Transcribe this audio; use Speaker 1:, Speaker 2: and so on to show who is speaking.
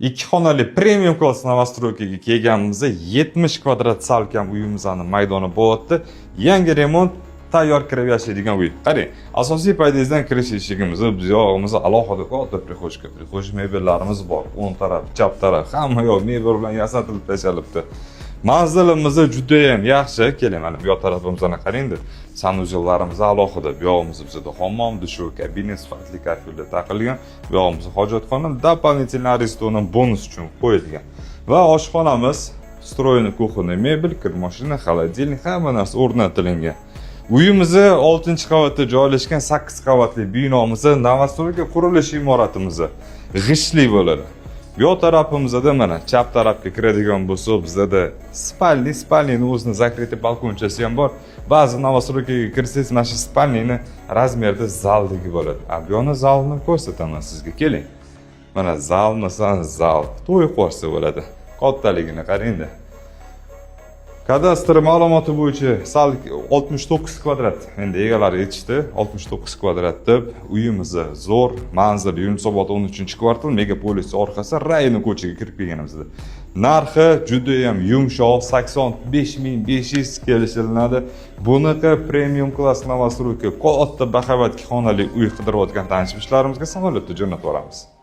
Speaker 1: Ikki xonali premium klass новостройка ga kelganimizda 70 kvadrat salkam uyimizni maydoni bo'lyapti. Yangi remont, tayyor kirib yashaydigan uy. Qarang, asosiy podyezddan kirish eshigimiz, bu yog'imiz alohida katta прихожка, прихожка mebellarimiz bor. O'ng taraf, chap taraf, hamma yoq mebel bilan yasatilib tashalibdi. Manzilimiz juda ham yaxshi. Keling, mana bu yoq tarafimizni qarangda. Санузел larimiz alohida. Bu yog'imiz bizada hammom, душевой kabina sifatli kafelda taqilgan. Bu yog'imiz hojatxona, дополнительный Aristonun bonus uchun qo'yilgan. Va oshxonamiz встроенный кухонный mebel, kir mashina, холодильник, hamma narsa o'rnatilgan. Uyimizni 6-qavatda joylashgan 8 qavatli binomiz, новостройка qurilish imoratimiz g'ishtli bo'ladi. Bu yoq tarafimizda, mana chap tarafga kiradigan bo'lsak, bizada спальный, спальный ni o'zini закрытый balkonchasi ham bor. Ba'zi новостройка ga kirsangiz, mana shu спальный ni размер da zaldagi bo'ladi. A bu yoqni zalni ko'rsataman sizga. Keling. Mana zalmisan zal. To'y qo'ysa bo'ladi. Kattaligini qarangda. Kadastr ma'lumoti bo'yicha sal 69 kvadrat. Endi egalari aytishdi, 69 kvadrat deb. Uyimiz zo'r, manzil Yunusobod 13-kvartal, Megapolis orqasi, Rayni ko'chaga kirib kelganimizda. Narxi juda ham yumshoq, 85 500 kelishilinadi. Bunaqa premium klass новостройка, katta baquvvat xonali uy qidirayotgan tanish bilishlarimizga samolyotda jo'natib yuboramiz.